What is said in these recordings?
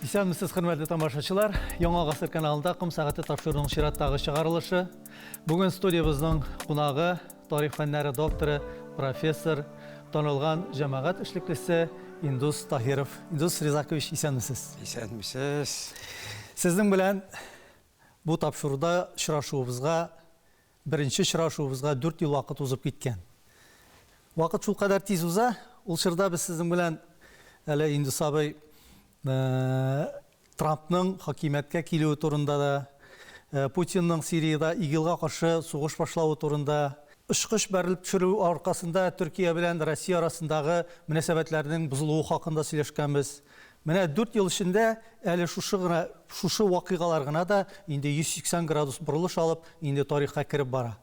Исәнмесез, хөрмәтле тамашачылар. Яңа гасыр каналында Ком сәгате тапшыруының чираттагы чыгарылышы. Бүген студиябезнең кунагы тарих фәннәре докторы, профессор, танылган җәмәгать эшлеклесе Индус Таһиров. Индус Ризакович, исәнмесез. Исәнмесез. Сезнең белән бу тапшыруда очрашуыбызга Беренче очрашуыбызга дүрт ел вакыт узып киткән. Вакыт шулкадәр тиз уза, ул чорда без сезнең белән әле Индус абый Трампның хакимияткә килүе турында да, Путинның Сириядә ИГИЛга каршы сугыш башлавы турында, очкыч бәрелеп төшерү аркасында Төркия белән Россия арасындагы мөнәсәбәтләрнең бозылуы хакында сөйләшкәнбез. Менә дүрт ел эчендә әле шушы гына, шушы вакыйгалар гына да инде 180 градус борылыш алып, инде тарихка кереп бара.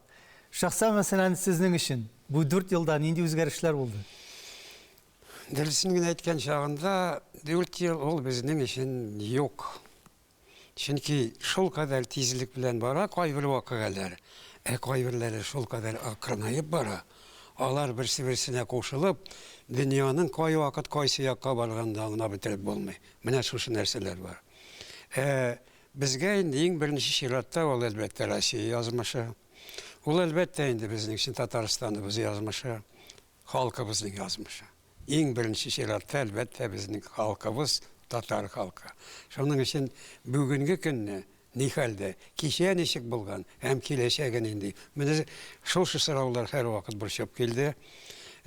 Шәхсән, мәсәлән, сезнең өчен бу дүрт елда нинди үзгәрешләр булды? Дөресен генә әйткән чагында, дүрт ел ул безнең өчен юк. Чөнки шулкадәр тизлек белән бара кайбер вакыйгалар, ә кайберләре шулкадәр акрынаеп бара, алар берсе-берсенә кушылып, дөньяның кайвакыт кайсы якка барганын да аңлап бетереп булмый. Менә шушы нәрсәләр бар. Ә безгә инде иң беренче чиратта ул, әлбәттә, Россия язмышы. Ул, әлбәттә, инде безнең өчен Татарстаныбыз язмышы, халкыбызның язмышы. Иң беренче чиратта, әлбәттә, безнең халкыбыз, татар халкы. Шуның өчен бүгенге көнне ни хәлдә, кичә ничек булган һәм киләчәге нинди? Менә шушы сораулар һәрвакыт борчып килде.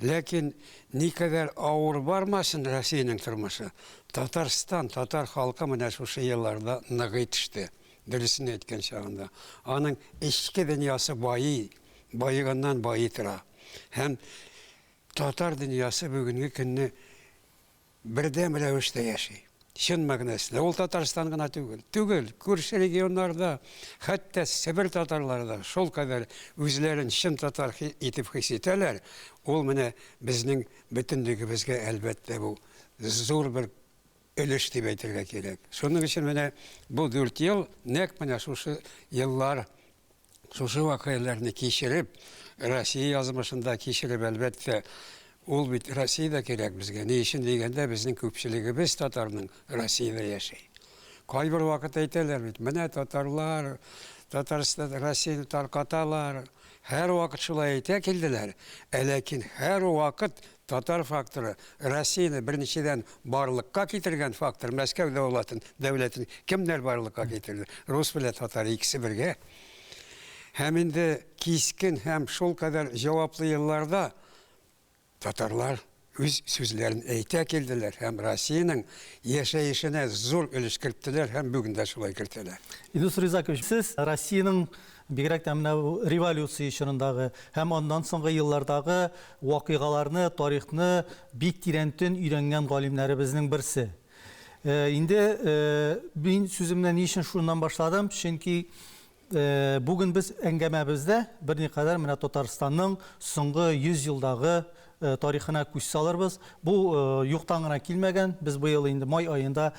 Ләкин никадәр авыр бармасын Россиянең тормышы, Татарстан, татар халкы менә шушы елларда ныгый төште. Дөресен әйткән чагында, аның эчке дөньясы байый, баеганнан байый тора. Һәм Татар дөньясы бүгенге көнне бердәм рәвештә яши. Чын мәгънәсендә. Ул Татарстан гына түгел. Түгел, күрше регионнарда, хәтта Себер татарлары да шулкадәр үзләрен чын татар итеп хис итәләр. Ул менә безнең бөтенлегебезгә, әлбәттә, бу зур бер өлеш дип әйтергә кирәк. Шуның өчен менә бу дүрт ел, нәкъ менә шушы еллар Шушы вакыйгаларны кичереп, Россия язмышын да кичереп, әлбәттә, ул бит Россия дә кирәк безгә. Ни өчен дигәндә, безнең күпчелегебез татарның Россиядә яши. Кайбер вакыт әйтәләр бит, менә татарлар, Татарстан, Россияне таркаталар. Һәрвакыт шулай әйтә килделәр. Ә ләкин һәрвакыт Татар факторы, Россияне беренчедән барлыкка китергән фактор, Мәскәү дәүләтен, дәүләтен кемнәр барлыкка китерде? Рус белән татар икесе бергә. Һәм инде кискен һәм шулкадәр җаваплы елларда татарлар үз сүзләрен әйтә килделәр һәм Россиянең яшәешенә зур өлеш керттеләр һәм бүген дә шулай кертәләр. Илдус Ризакович, сез Россиянең Бигрәк тә менә бу революция чорындагы һәм аннан соңгы еллардагы вакыйгаларны, тарихны бик тирәнтен өйрәнгән галимнәребезнең берсе. Инде мин сүземне ни өчен шуннан башладым? Чөнки бүген без әңгәмәбездә берникадәр менә Татарстанның соңгы 100 елдагы тарихына күз салырбыз. Бу юктан гына килмәгән. Без быел инде май аенда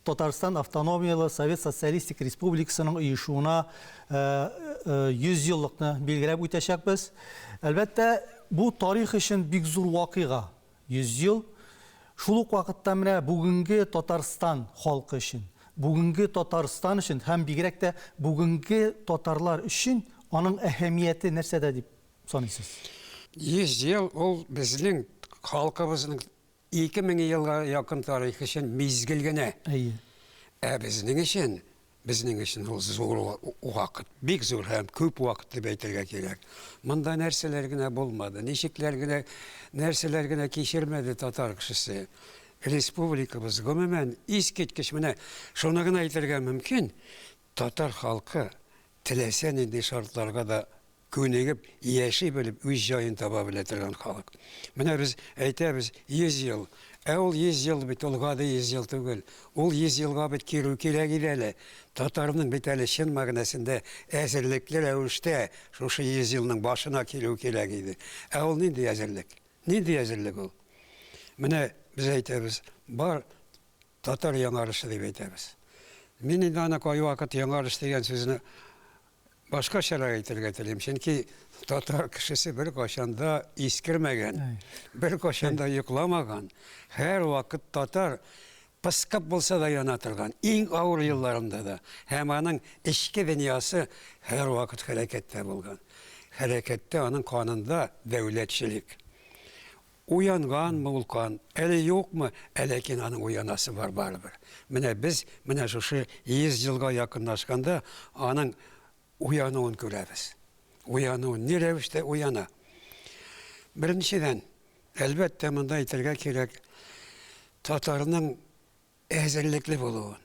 Татарстан Автономияле Совет Социалистик Республикасының оешуына 100 еллыкны билгеләп үтәчәкбез. Әлбәттә, бу тарих өчен бик зур вакыйга, 100 ел. Шул ук вакытта менә бүгенге Татарстан халкы өчен, бүгенге Татарстан өчен һәм бигрәк тә бүгенге татарлар өчен аның әһәмияте нәрсәдә дип саныйсыз? 100 ел ул безнең халкыбызның 2000 елга якын тарих өчен мизгел генә. Әйе. Ә безнең өчен, безнең өчен ул зур вакыт, бик зур һәм күп вакыт дип әйтергә кирәк. Монда нәрсәләр генә булмады, ничекләр генә, нәрсәләр генә кичермәде татар кешесе. Республикабыз, гомумән, искиткеч, менә шуны гына әйтергә мөмкин, татар халкы теләсә нинди шартларга да күнегеп, яши белеп, үз җаен таба белә торган халык. Менә без әйтәбез, 100 ел. Ә ул 100 ел бит ул гади 100 ел түгел. Ул 100 елга бит керү кирәк иде әле. Татарның бит әле чын мәгънәсендә әзерлекле рәвештә шушы 100 елның башына килү кирәк иде. Ә ул нинди әзерлек? Нинди әзерлек ул? Менә без әйтәбез, бар татар яңарышы дип әйтәбез. Мин инде аны кайвакыт яңарыш дигән сүзне Башкачарак әйтергә телим, чөнки татар кешесе беркайчан да искермәгән, беркайчан да йокламаган. Һәрвакыт татар Пыскып булса да яна торган, иң авыр елларында да. Һәм аның эчке дөньясы һәрвакыт хәрәкәттә булган. Хәрәкәттә аның канында дәүләтчелек. Уянганмы ул кан, әле юкмы, ә ләкин аның уянасы бар барыбер. Менә без менә шушы 100 елга якынлашканда аның уянуын күрәбез. Уянуын ни рәвештә уяна? Беренчедән, әлбәттә, монда әйтергә кирәк, татарның әзерлекле булуын.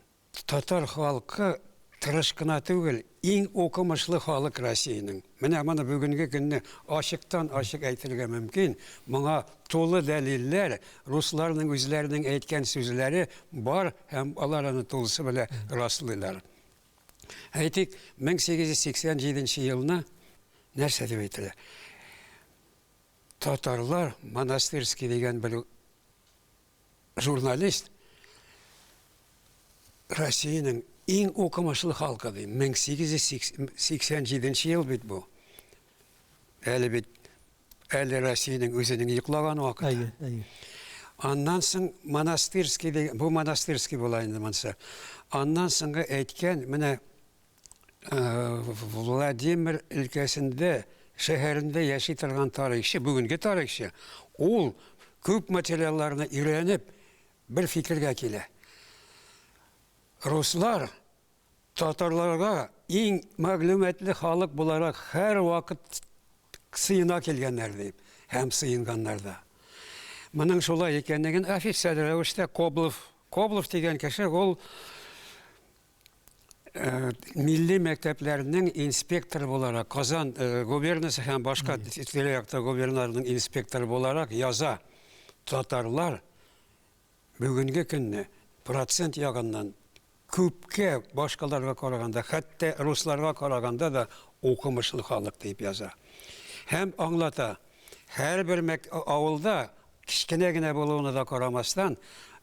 Татар халкы тырыш кына түгел, иң укымышлы халык Россиянең. Менә моны бүгенге көнне ачыктан-ачык әйтергә мөмкин. Моңа тулы дәлилләр, русларның үзләренең әйткән сүзләре бар һәм алар аны тулысы белән раслыйлар. Әйтик, 1887 елны нәрсә дип әйтелә? Татарлар Монастырский дигән бер журналист Россиянең иң укымышлы халкы ди. 1887 ел бит бу. Әле бит әле Россиянең үзенең йоклаган вакыты. Әйе, әйе. Аннан соң Монастырский дигән, бу Монастырский була инде монысы. Аннан соңгы әйткән, менә Владимир өлкәсендә, шәһәрендә яши торган тарихчы, бүгенге тарихчы, ул күп материалларны өйрәнеп, бер фикергә килә. Руслар татарларга иң мәгълүматлы халык буларак һәрвакыт сыена килгәннәр дип һәм сыенганнар да. Моның шулай икәнлеген официаль рәвештә Коблов, Коблов дигән кеше ул милли мәктәпләрнең инспекторы буларак, Казан губернасы һәм башка тирә-якта губерналарның инспекторы буларак яза. Татарлар бүгенге көнне процент ягыннан күпкә башкаларга караганда, хәтта русларга караганда да укымышлы халык дип яза. Һәм аңлата, һәрбер авылда Кечкенә генә булуына да карамастан,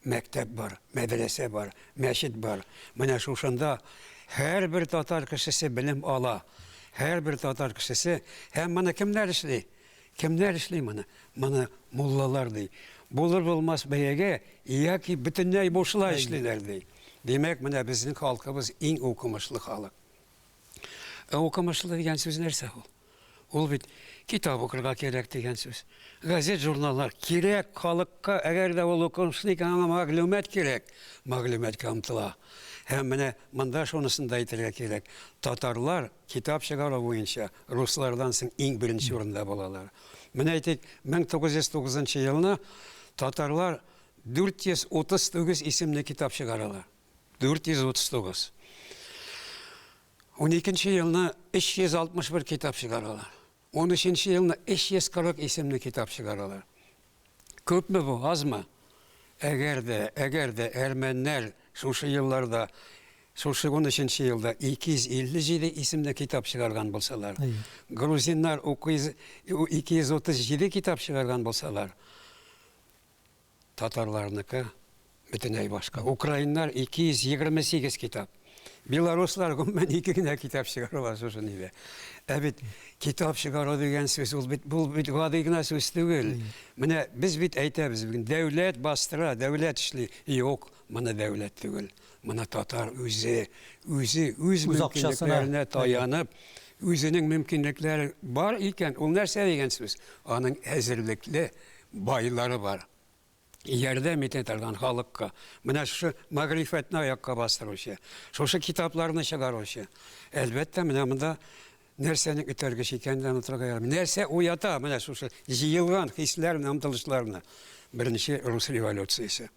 мәктәп бар, мәдрәсә бар, мәчет бар. Менә шушында һәрбер татар кешесе белем ала. Һәрбер татар кешесе. Һәм моны кемнәр эшли? Кемнәр эшли моны? Моны муллалар ди. Булыр-булмас бәягә яки бөтенләй бушлай эшлиләр ди. Димәк, менә безнең халкыбыз иң укымышлы халык. Ә укымышлы дигән сүз нәрсә ул? Ул бит китап укырга кирәк дигән сүз. Газет, журналлар кирәк халыкка, әгәр дә ул укымышлы икән, аңа мәгълүмат кирәк. Мәгълүматка омтыла. Һәм менә монда шунысын да әйтергә кирәк. Татарлар китап чыгару буенча руслардан соң иң беренче урында булалар. Менә әйтик, 1909 елны татарлар 439 исемле китап чыгаралар. 439. Уникенче елны 361 китап чыгаралар. Унөченче елны 340 исемле китап чыгаралар. Күпме бу, азмы? Әгәр дә, әгәр дә әрмәннәр шушы елларда, шушы унөченче елда 257 исемле китап чыгарган булсалар, грузиннар 237 китап чыгарган булсалар, Татарларныкы бөтенләй башка. Украиннар 228 китап. Белоруслар гомумән ике генә китап чыгаралар шушы нидә. Ә бит китап чыгару дигән сүз ул бит бу бит гади генә сүз түгел. Менә без бит әйтәбез бүген дәүләт бастыра, дәүләт эшли. Юк, моны дәүләт түгел. Моны татар үзе, үзе үз мөмкинлекләренә таянып, үзенең мөмкинлекләре бар икән, ул нәрсә дигән сүз? Аның әзерлекле байлары бар. Ярдәм итә торган халыкка. Менә шушы мәгърифәтне аякка бастыручы, шушы китапларны чыгаручы. Әлбәттә, менә монда нәрсәнең этәргеч икәнен дә онытырга ярамый. Нәрсә уята менә шушы җыелган хисләрне, омтылышларны? Беренче рус революциясе.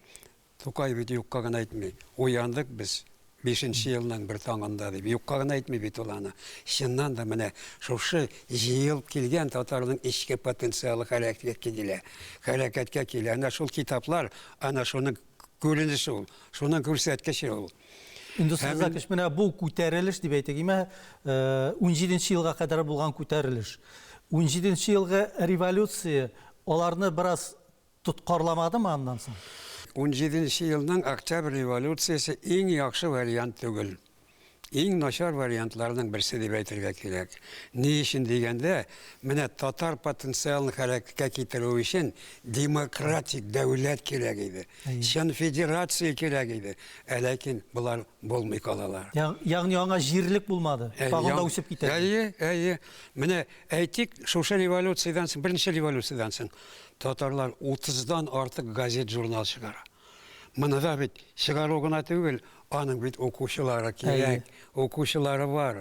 Тукай бит юкка гына әйтми, Уяндык без бишенче елның бер таңында, дип. Юкка гына әйтми бит ул аны. Чыннан да менә шушы җыелып килгән татарның эчке потенциалы хәрәкәткә килә. Хәрәкәткә килә. Әнә шул китаплар, әнә шуның күренеше ул, шуның күрсәткече ул. Индус Ризакович, менә бу күтәрелеш дип әйтик, име, унҗиденче елга кадәр булган күтәрелеш. Унҗиденче елгы революция аларны бераз Тоткарламадымы аннан соң? Унҗиденче елның Октябрь революциясе иң яхшы вариант түгел. Иң начар вариантларның берсе дип әйтергә кирәк. Ни өчен дигәндә, менә татар потенциалын хәрәкәткә китерү өчен демократик дәүләт кирәк иде. Чын федерация кирәк иде. Ә ләкин болар булмый калалар. Ягъни аңа җирлек булмады, тагын да үсеп китәргә. Әйе, әйе. Менә әйтик, шушы революциядән соң, беренче революциядән соң татарлар утыздан артык газет-журнал чыгара. Моны да бит чыгару гына түгел, аның бит укучылары кирәк, укучылары бар.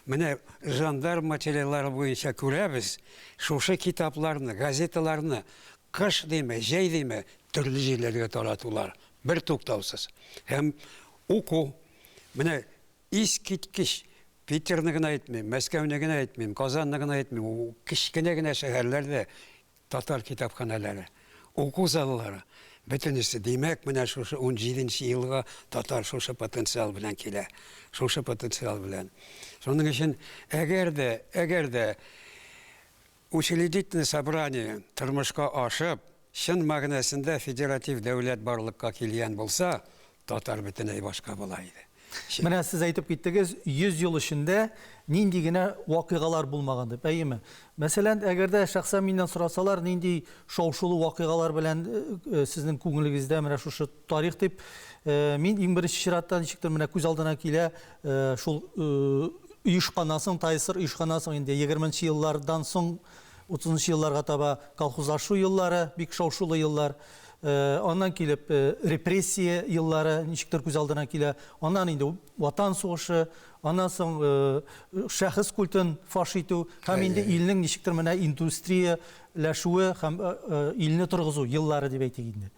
Менә жандарм материаллары буенча күрәбез, шушы китапларны, газеталарны кыш димә, җәй димә, төрле җирләргә таратулар, бертуктаусыз. Һәм уку. Менә искиткеч, Питерны гына әйтмим, Мәскәүне генә әйтмим, Казанны гына әйтмим, кечкенә генә шәһәрләрдә Татар китапханәләре, уку заллары, бөтенесе. Димәк, менә шушы унҗиденче елга татар шушы потенциал белән килә. Шушы потенциал белән. Шуның өчен, әгәр дә, әгәр дә Учредительное собрание тормышка ашып, чын мәгънәсендә федератив дәүләт барлыкка килгән булса, татар бөтенләй башка була иде. Менә сез әйтеп киттегез, 100 ел эчендә нинди генә вакыйгалар булмаган дип, әйеме? Мәсәлән, әгәр дә шәхсән миннән сорасалар, нинди шау-шулы вакыйгалар белән сезнең күңелегездә менә шушы тарих дип, мин иң беренче чиратта ничектер менә күз алдына килә шул оешканнан соң, ТАССР оешканнан соң инде 20 нче еллардан соң 30 нчы елларга таба колхозлашу еллары, бик шау-шулы еллар. Аннан килеп репрессия еллары ничектер күз алдына килә. Аннан инде Ватан сугышы, аннан соң шәхес культын фаш итү һәм инде илнең ничектер менә индустрияләшүе һәм илне торгызу еллары дип әйтик инде.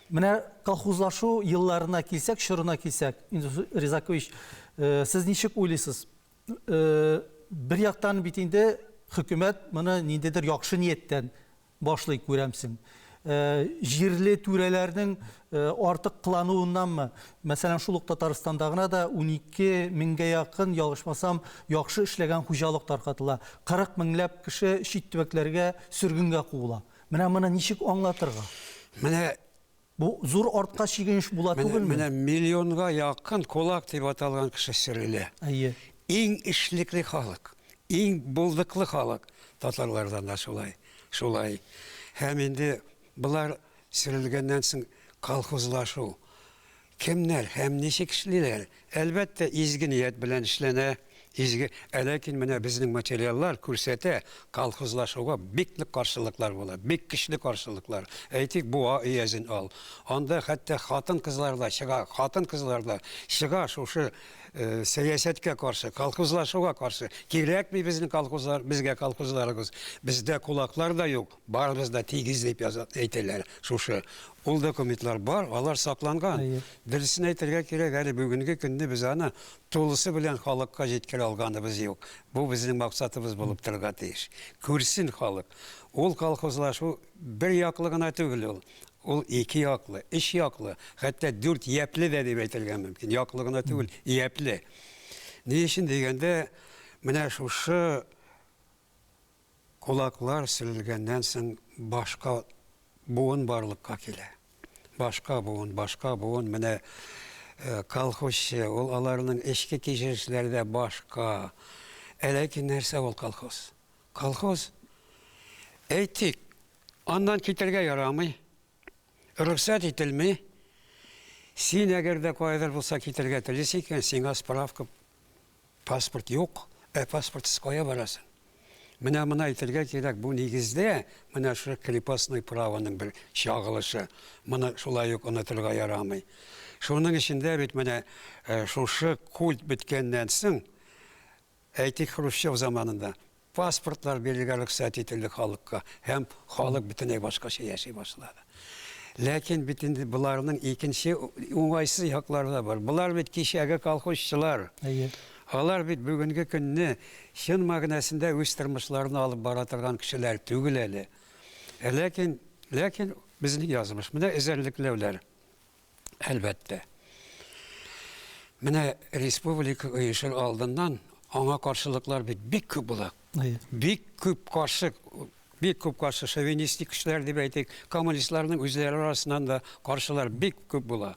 Менә колхозлашу елларына килсәк, чорына килсәк, Индус Ризакович, сез ничек уйлыйсыз? Бер яктан бит инде хөкүмәт моны ниндидер яхшы нияттән башлый, күрәмсең. Җирле түрәләрнең артык кылануыннанмы? Мәсәлән, шул ук Татарстанда гына да 12 меңгә якын, ялгышмасам, яхшы эшләгән хуҗалык таркатыла. 40 меңләп кеше чит төбәкләргә сөргенгә куыла. Менә моны ничек аңлатырга? Менә Бу зур артка чигенеш була түгелме? Менә миллионга якын кулак дип аталган кеше сөрелә. Әйе. Иң эшлекле халык, иң булдыклы халык татарлардан да шулай. Шулай. Һәм инде болар сөрелгәннән соң колхозлашу. Кемнәр һәм ничек эшлиләр? Әлбәттә, изге ният белән эшләнә, изге, ә ләкин менә безнең материаллар күрсәтә, колхозлашуга бик нык каршылыклар була, бик көчле каршылыклар. Әйтик, Буа өязен ал. Анда хәтта хатын-кызлар да чыга, хатын-кызлар да чыга шушы сәясәткә каршы, колхозлашуга каршы. Кирәкми безнең колхозлар, безгә колхозларыгыз. Бездә кулаклар да юк, барыбыз да тигез дип яза, әйтәләр шушы. Ул документлар бар, алар сакланган. Дөресен әйтергә кирәк, әле бүгенге көнне без аны тулысы белән халыкка җиткерә алганыбыз юк. Бу безнең максатыбыз булып торырга тиеш. Күрсен халык. Ул колхозлашу бер яклы гына түгел ул. Ул ике яклы, өч яклы, хәтта дүрт япле дә дип әйтергә мөмкин. Яклы гына түгел, япле. Ни өчен дигәндә, менә шушы Кулаклар сөрелгәннән соң башка буын барлыкка килә. Башка буын, башка буын, менә колхозчы, ул аларның эчке кичерешләре дә башка. Ә ләкин нәрсә ул колхоз? Колхоз, әйтик, аннан китәргә ярамый, рөхсәт ителми. Син әгәр дә каядыр булса китәргә телисең икән, сиңа справка Паспорт юк, ә паспортсыз кая барасың? Менә моны әйтергә кирәк, бу нигездә менә шушы крепостной правоның бер чагылышы. Моны шулай ук онытырга ярамый. Шуның өчен дә бит менә шушы культ беткәннән соң, әйтик, Хрущев заманында Паспортлар бирергә рөхсәт ителде халыкка һәм халык бөтенләй башкача яши башлады. Ләкин бит инде боларның икенче уңайсыз яклары да бар. Болар бит кичәге колхозчылар. Әйе. Алар бит бүгенге көнне чын мәгънәсендә үз тормышларын алып бара торган кешеләр түгел әле. Ләкин, ләкин безнең язмыш. Менә эзәрлекләүләр. Әлбәттә. Менә республика оешыр алдыннан аңа каршылыклар бит бик күп була. Бик күп каршы, бик күп каршы шовинистик көчләр дип әйтик, коммунистларның үзләре арасыннан да каршылар бик күп була.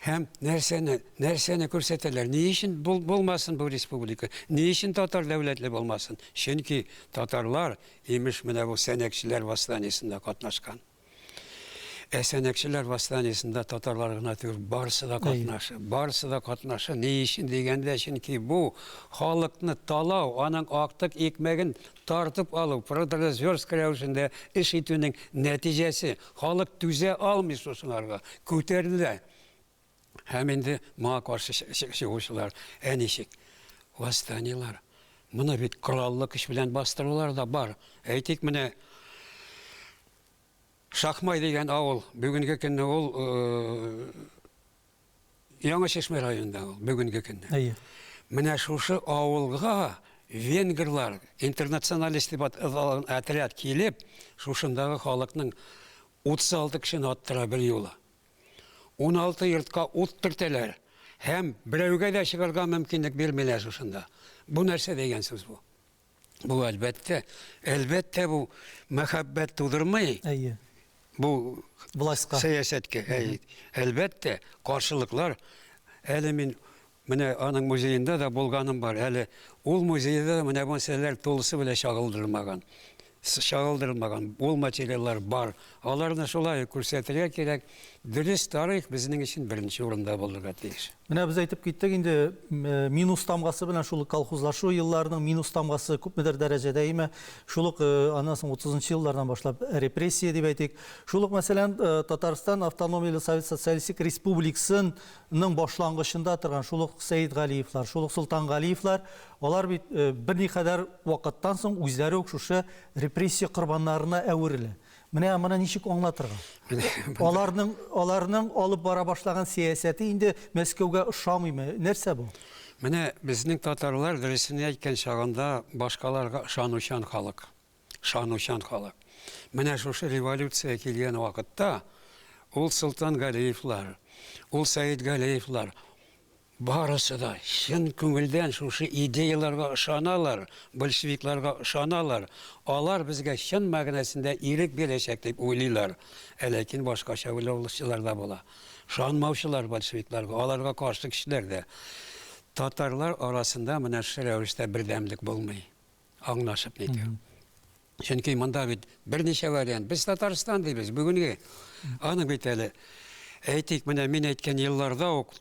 Һәм нәрсәне, нәрсәне күрсәтәләр? Ни өчен бул, булмасын бу республика? Ни өчен татар дәүләтле булмасын? Чөнки татарлар, имеш, менә бу сәнәкчеләр восстаниесендә катнашкан. Ә сәнәкчеләр восстаниесендә татарлар гына түгел, барысы да катнаша. Барысы да катнаша. Ни өчен дигәндә, чөнки бу халыкны талау, аның актык икмәген тартып алу, продразверстка рәвешендә эш итүнең нәтиҗәсе. Халык түзә алмый шушыңарга, күтәрелә. Һәм инде моңа каршы чыгучылар, ә ничек? Восстаниеләр. Моны бит кораллы көч белән бастырулар да бар. Әйтик, менә Шахмай дигән авыл, бүгенге көнне ул Яңа Чишмә районында ул бүгенге көндә. Әйе. Менә шушы авылга венгрлар, интернационалист дип аталган отряд килеп, шушындагы халыкның 36 кешене аттыра бер юлы. 16 йортка ут төртәләр һәм берәүгә дә чыгарга мөмкинлек бирмиләр шушында. Бу нәрсә дигән сүз бу? Бу әлбәттә, әлбәттә бу мәхәббәт тудырмый. Әйе. Бу властька. Сәясәткә, әйе. Әлбәттә, каршылыклар. Әле мин менә аның музеенда да булганым бар. Әле ул музейда да менә бу мәсьәләләр тулысы белән чагылдырылмаган. Чагылдырылмаган. Ул материаллар бар. Аларны шулай ук күрсәтергә кирәк. Дөрес тарих безнең өчен беренче урында булырга тиеш. Менә без әйтеп киттек инде, минус тамгасы белән шул ук колхозлашу елларының минус тамгасы күпмедер дәрәҗәдә име, шул ук аннан соң 30 нчы еллардан башлап репрессия дип әйтик. Шул ук, мәсәлән, Татарстан Автономияле Совет Социалистик Республикасын ның башлангычында торган шул ук Сәетгалиевлар, шул ук Солтангалиевлар, алар бит берникадәр вакыттан соң үзләре үк шушы репрессия корбаннарына әверелә. Менә моны ничек аңлатырга? Аларның аларның алып бара башлаган сәясәте инде Мәскәүгә ошамыймы? Нәрсә бу? Менә безнең татарлар, дөресен әйткән чагында, башкаларга ышанучан халык. Ышанучан халык. Менә шушы революция килгән вакытта ул Солтангалиевлар, ул Сәетгалиевлар Барысы да чын күңелдән шушы идеяләргә ышаналар, большевикларга ышаналар, алар безгә чын мәгънәсендә ирек бирәчәк дип уйлыйлар. Ә ләкин башкача уйлаучылар да була. Ышанмаучылар большевикларга, аларга каршы кешеләр дә. Татарлар арасында менә шушы рәвештә бердәмлек булмый. Аңлашып нитү. Чөнки монда бит берничә вариант. Без Татарстан дибез, бүгенге. Аның бит әле, әйтик, менә мин әйткән елларда ук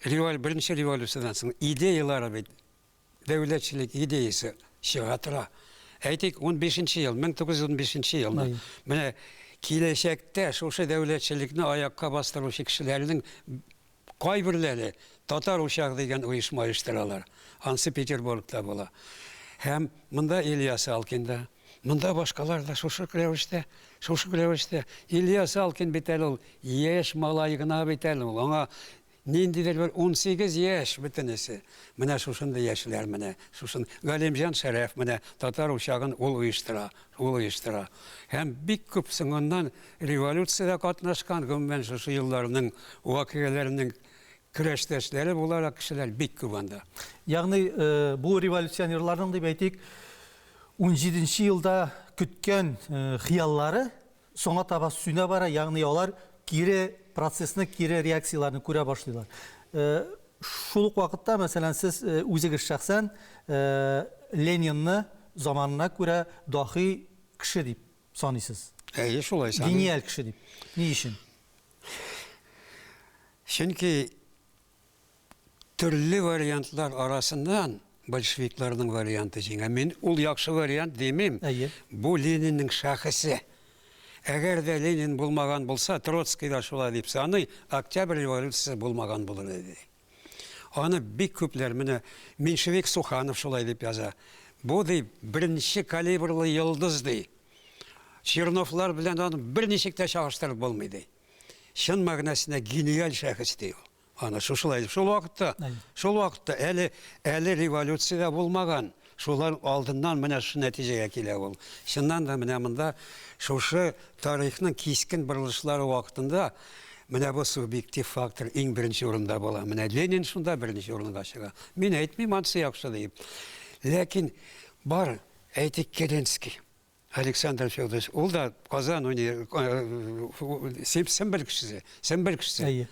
револь, беренче революциядән соң идеялары бит, дәүләтчелек идеясе чыга тора. Әйтик, 15 ел, 1915 елны. Менә киләчәктә шушы дәүләтчелекне аякка бастыручы кешеләрнең Кайберләре Татар учагы дигән оешма оештыралар. Ансы Петербургта була. Һәм монда Илья Салкин да, монда башкалар да шушы рәвештә, шушы рәвештә. Илья Салкин бит әле ул яшь малай гына бит әле ул. Аңа ниндидер бер 18 яшь бөтенесе. Менә шушындый яшьләр менә, шушын Галимҗан Шәрәф менә Татар учагын ул оештыра. Ул оештыра. Һәм бик күп соңыннан революциядә катнашкан, гомумән, шушы елларның вакыйгаләренең көрәштәшләре буларак кешеләр бик күп анда. Ягъни, бу революционерларның, дип әйтик, унҗиденче елда көткән хыяллары соңа таба сүнә бара, ягъни алар кире процессны, кире реакцияләрне күрә башлыйлар. Шул ук вакытта, мәсәлән, сез үзегез шәхсән Ленинны заманына күрә даһи кеше дип саныйсыз. Әйе, шулай саныйм. Гениаль кеше дип. Ни өчен? Чөнки төрле вариантлар арасыннан большевикларның варианты җиңә. Мин ул яхшы вариант димим. Әйе. Бу Ленинның шәхесе. Әгәр дә Ленин булмаган булса, Троцкий да шулай дип саный, Октябрь революциясе булмаган булыр иде. Аны бик күпләр, менә меньшевик Суханов шулай дип яза. Бу, ди, беренче калибрлы йолдыз, ди. Черновлар белән аны берничек тә чагыштырып булмый, ди. Чын мәгънәсендә гениаль шәхес, ди ул. Аны шушылай шул вакытта, шул вакытта әле әле революция дә булмаган. Шулар алдыннан менә шушы нәтиҗәгә килә ул. Чыннан да менә монда шушы тарихның кискен борылышлары вакытында менә бу субъектив фактор иң беренче урында була. Менә Ленин шунда беренче урынга чыга. Мин әйтмим анысы яхшы диеп. Ләкин бар, әйтик, Керенский. Александр Федорович, ул да Казан уни Сембер кешесе, Сембер кешесе. Әйе.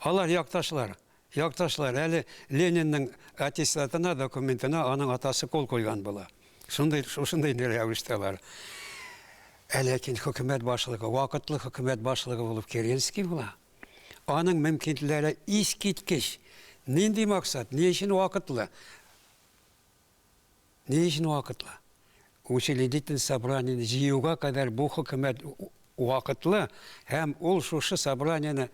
Алар якташлар. Якташлар, әле Ленинның аттестатына, документына аның атасы кул куйган була. Шундый, шушындый рәвештә алар. Ә ләкин хөкүмәт башлыгы, вакытлы хөкүмәт башлыгы булып Керенский була. Аның мөмкинлекләре искиткеч. Нинди максат, ни өчен вакытлы? Ни өчен вакытлы? Учредительный собраниене җыюга кадәр бу хөкүмәт вакытлы һәм ул шушы собраниене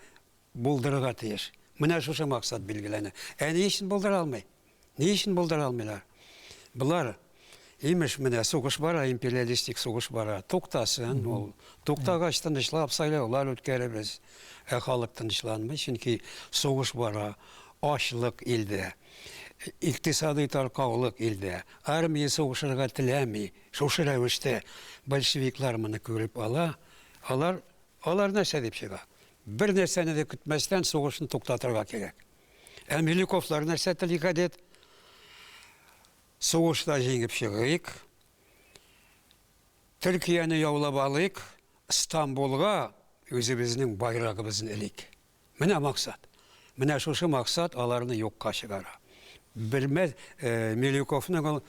булдырырга тиеш. Менә шушы максат билгеләнә. Ә ни өчен булдыра алмый? Ни өчен булдыра алмыйлар? Болар, имеш, менә сугыш бара, империалистик сугыш бара. Туктасын ул. Туктагач, тынычлап сайлаулар үткәрербез. Ә халык тынычланмый, чөнки сугыш бара, ачлык илдә, икътисадый таркаулык илдә, армия сугышырга теләми. Шушы рәвештә большевиклар моны күреп ала. Алар, алар нәрсә дип чыга? Бер нәрсәне дә көтмәстән сугышны туктатырга кирәк. Ә Милюковлар нәрсә тели кадет? Сугышта җиңеп чыгыйк, Төркияне яулап алыйк, Стамбулга үзебезнең байрагыбызны элик. Менә максат. Менә шушы максат аларны юкка чыгара. Белмәс, Милюковның ул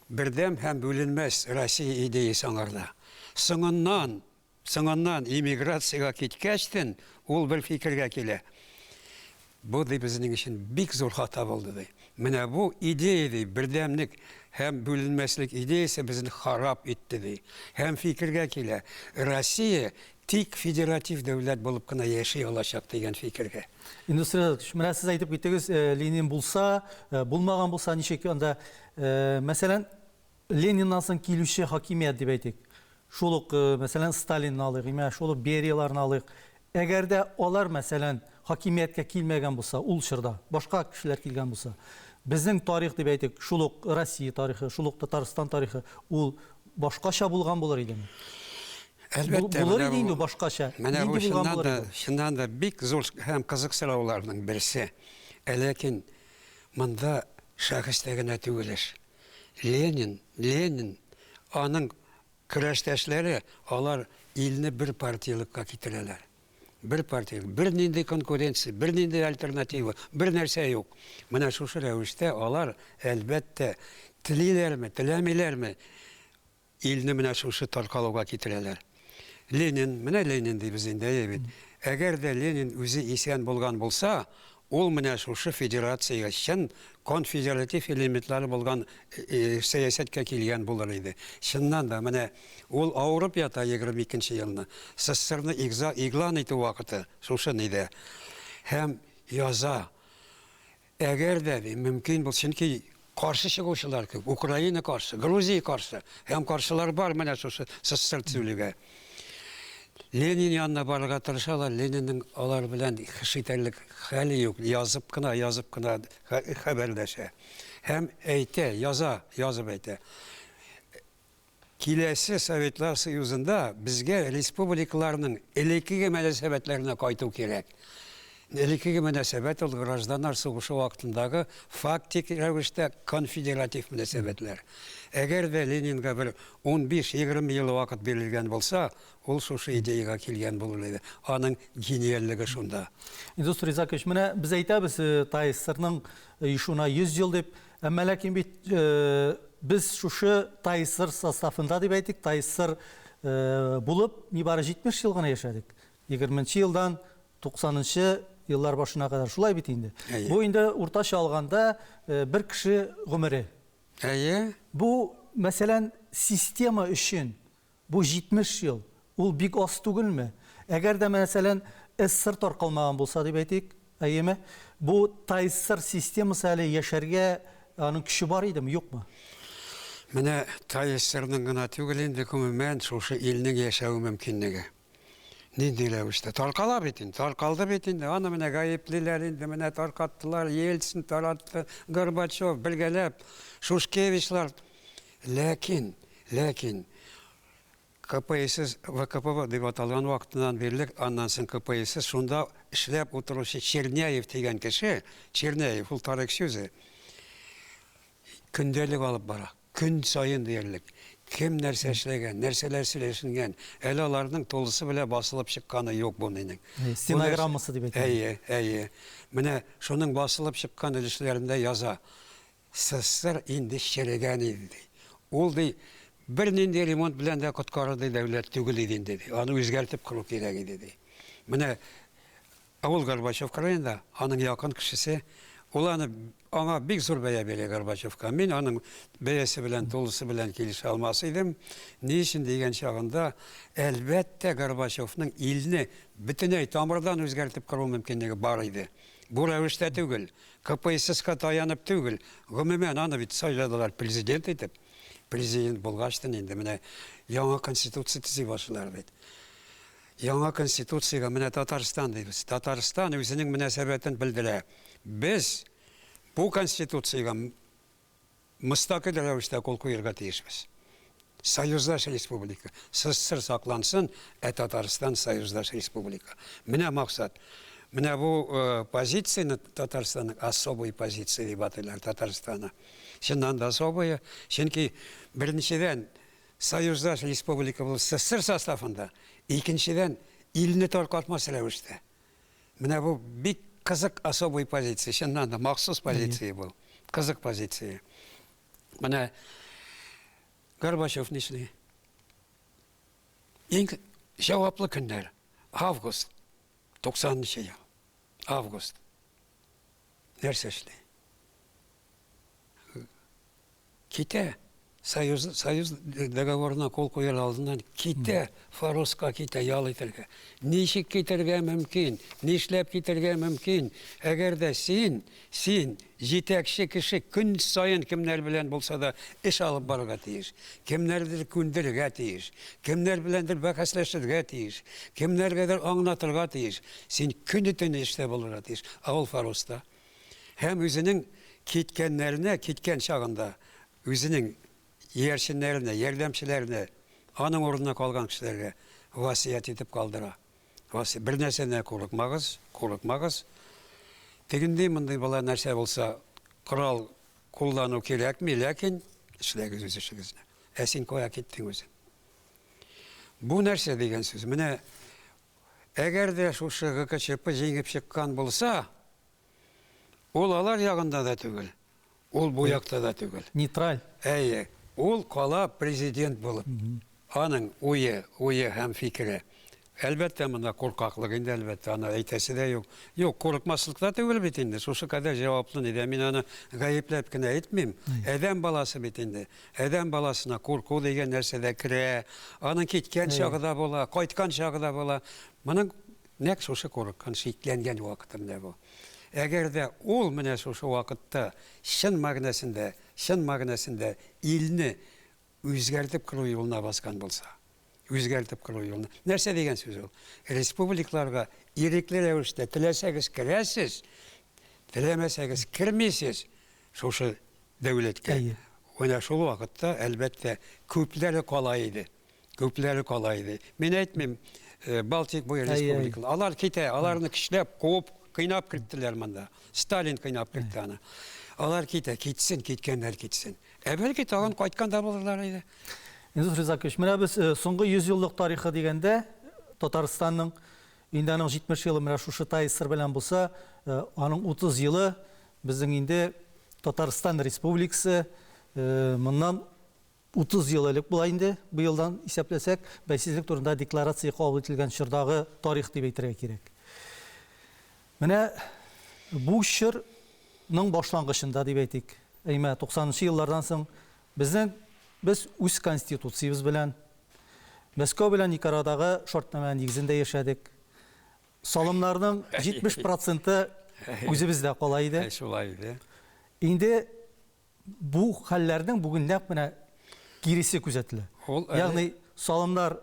бердәм һәм бүленмәс Россия идеясе аңарда. Соңыннан Соңыннан, эмиграциягә киткәчтен, ул бер фикергә килә. Бу, ди, безнең өчен бик зур хата булды, ди. Менә бу идея, ди, бердәмлек һәм бүленмәслек идеясе безне харап итте, ди. Һәм фикергә килә, Россия тик федератив дәүләт булып кына яши алачак, дигән фикергә. Индус Ринатович, менә сез әйтеп киттегез, Ленин булса, булмаган булса, ничек анда, мәсәлән, Лениннан соң килүче хакимият дип әйтик. Шул ук, мәсәлән, Сталинны алыйк, имә, шул ук Берияларны алыйк. Әгәр дә алар, мәсәлән, хакимияткә килмәгән булса, ул чорда, башка кешеләр килгән булса, безнең тарих дип әйтик, шул ук Россия тарихы, шул ук Татарстан тарихы, ул башкача булган булыр идеме? Әлбәттә, булыр иде инде башкача. Менә бу чыннан да, чыннан да бик зур һәм кызык сорауларның берсе. Ә ләкин монда шәхестә генә түгел эш. Ленин, Ленин, аның көрәштәшләре, алар илне бер партиялыкка китерәләр. Бер партиялек, бернинди конкуренция, бернинди альтернатива, бер нәрсә юк. Менә шушы рәвештә алар, әлбәттә, телиләрме, теләмиләрме, Илне менә шушы таркалуга китерәләр. Ленин, менә Ленин дибез инде, әйе бит. Әгәр дә Ленин үзе исән булган булса, ул менә шушы федерациягә, чын конфедератив элементлары булган сәясәткә килгән булыр иде. Чыннан да, менә ул авырып ята 22 нче елны, СССРны игълан итү вакыты шушы нидә. Һәм яза. Әгәр дә, ди, мөмкин булса, чөнки каршы чыгучылар күп, Украина каршы, Грузия каршы, һәм каршылар бар менә шушы СССР төзелүгә. Ленин янына барырга тырышалар, Ленинның алар белән хеш итәрлек хәле юк, язып кына, язып кына хәбәрләшә. Һәм әйтә, яза, язып әйтә. Киләсе Советлар Союзында безгә республикаларның элеккеге мөнәсәбәтләренә кайту кирәк. Элеккеге мөнәсәбәт ул гражданнар сугышы вакытындагы фактик рәвештә конфедератив мөнәсәбәтләр. Әгәр дә Ленинга бер унбиш-егерме ел вакыт бирелгән булса, ул шушы идеягә килгән булыр иде. Аның гениальлеге шунда. Индус Ризакович, менә без әйтәбез, ТАССРның оешуына 100 ел дип. Әмма ләкин бит без шушы ТАССР составында дип әйтик, ТАССР булып нибары 70 ел гына яшәдек. 20 нче елдан 90 нчы еллар башына кадәр. Шулай бит инде. Әйе. Бу инде уртача алганда бер кеше гомере. Әйе. Бу, мәсәлән, система өчен Бу 70 ел, ул бик аз түгелме? Әгәр дә, мәсәлән, СССР таркалмаган булса, дип әйтик, әйеме? Бу ТАССР системасы әле яшәргә аның көче бар идеме, юкмы? Менә ТАССРның гына түгел инде, гомумән, шушы илнең яшәве мөмкинлеге. Нинди рәвештә? Таркала бит инде, таркалды бит инде. Аны менә гаеплиләр инде, менә таркаттылар, Ельцин таратты, Горбачев, бергәләп, Шушкевичлар. Ләкин, ләкин КПСС, ВКПБ дип аталган вакытыннан бирле, аннан соң КПСС, шунда эшләп утыручы Черняев дигән кеше, Черняев, ул тарихчы үзе, көндәлек алып бара, көн саен диярлек. Кем нәрсә эшләгән, нәрсәләр сөйләшенгән, әле аларның тулысы белән басылып чыкканы юк бу нинең. Стенограммасы дип әйтәләр. Әйе, әйе. Менә шуның басылып чыккан өлешләрендә яза. СССР инде черегән иде, ди. Ул, ди, бернинди ремонт белән дә коткарырдай дәүләт түгел иде инде, ди. Аны үзгәртеп кору кирәк иде, ди. Менә Ә ул Горбачев кырыенда, аның якын кешесе. Ул аны, аңа бик зур бәя бирә Горбачевка. Мин аның бәясе белән тулысы белән килешә алмас идем. Ни өчен дигән чагында, әлбәттә, Горбачевның илне бөтенләй тамырдан үзгәртеп кору мөмкинлеге бар иде. Бу рәвештә түгел, КПССка таянып түгел, гомумән, аны бит сайладылар президент итеп. Президент булгачтын инде менә яңа конституция төзи башлыйлар бит. Яңа Конституциягә менә Татарстан дибез. Татарстан үзенең мөнәсәбәтен белдерә. Без бу Конституциягә мөстәкыйль рәвештә кул куерга тиешбез. Союздаш республика. СССР саклансын, ә Татарстан союздаш республика. Менә максат. Менә бу позицияне Татарстанның особая позиция дип атыйлар Татарстаны. Чыннан да особая, чөнки беренчедән, Союздаш республика булып СССР составында, икенчедән, илне таркатмас рәвештә. Менә бу бик кызык особый позиция, чыннан да махсус позиция бу. Кызык позиция. Менә Горбачев нишли? Иң җаваплы көннәр, август, 90 нчы ел, август. Нәрсә эшли? Китә. Союз, Союз договорына кул куяр алдыннан китә, Фароска китә ял итәргә. Ничек китәргә мөмкин? Нишләп китәргә мөмкин? Әгәр дә син, син, җитәкче кеше, көн саен кемнәр белән булса да эш алып барырга тиеш, кемнәрдер күндерергә тиеш, кемнәр беләндер бәхәсләшергә тиеш, кемнәргәдер аңлатырга тиеш. Син көне-төне эштә булырга тиеш. Ә ул Фароста. Һәм үзенең киткәннәренә, киткән чагында үзенең иярченнәренә, ярдәмчеләренә, аның урынына калган кешеләргә васыять итеп калдыра. Васи, бер нәрсәдән дә курыкмагыз, курыкмагыз. Тегенди-мондый бала нәрсә булса, корал куллану кирәкми, ләкин эшләгез үз эшегезне. Ә син кая киттең үзең? Бу нәрсә дигән сүз? Менә әгәр дә шушы ГКЧП җиңеп чыккан булса, Ул алар ягында да түгел, ул бу якта да түгел. Нейтраль. Әйе, ул кала президент булып. Аның уе, уе һәм фикере. Әлбәттә, монда куркаклык инде, әлбәттә, аны әйтәсе дә юк. Юк, курыкмаслык та түгел бит инде, шушы кадәр җаваплы нидә. Мин аны гаепләп кенә әйтмим. Адәм баласы бит инде. Адәм баласына курку дигән нәрсә дә керә. Аның киткән чагы да була, кайткан чагы да була. Моның Нәкъ шушы курыккан, шикләнгән вакыты менә бу. Әгәр дә ул менә шушы вакытта чын мәгънәсендә, чын мәгънәсендә илне үзгәртеп кору юлына баскан булса, үзгәртеп кору юлына. Нәрсә дигән сүз ул? Республикаларга ирекле рәвештә теләсәгез керәсез, теләмәсәгез кермисез шушы дәүләткә. Әйе. Менә шул вакытта, әлбәттә, күпләре кала иде. Күпләре кала иде. Мин әйтмим, Балтик буе республикалар. Алар китә, аларны көчләп, куып, кыйнап керттеләр монда. Сталин кыйнап кертте аны. Алар китә, китсен, киткәннәр китсен. Ә бәлки тагын кайткан да булырлар иде. Илдус Ризакович, менә без соңгы 100 еллык тарихы дигәндә, Татарстанның инде аның 70 елы менә шушы ТАССР белән булса, аның 30 елы безнең инде Татарстан Республикасы моннан 30 ел элек була инде, быелдан исәпләсәк, бәйсезлек турында декларация кабул ителгән чордагы тарих дип әйтергә кирәк. Менә бу чорның башлангычында дип әйтик, әйме, 90 нчы еллардан соң безнең без үз конституциябез белән, Мәскәү белән Никарадагы шартнамә нигезендә яшәдек. Салымнарның 70 проценты үзебездә кала иде. Шулай иде. Инде Бу хәлләрнең бүген нәкъ менә киресе күзәтелә. Ул әле... Ягъни салымнар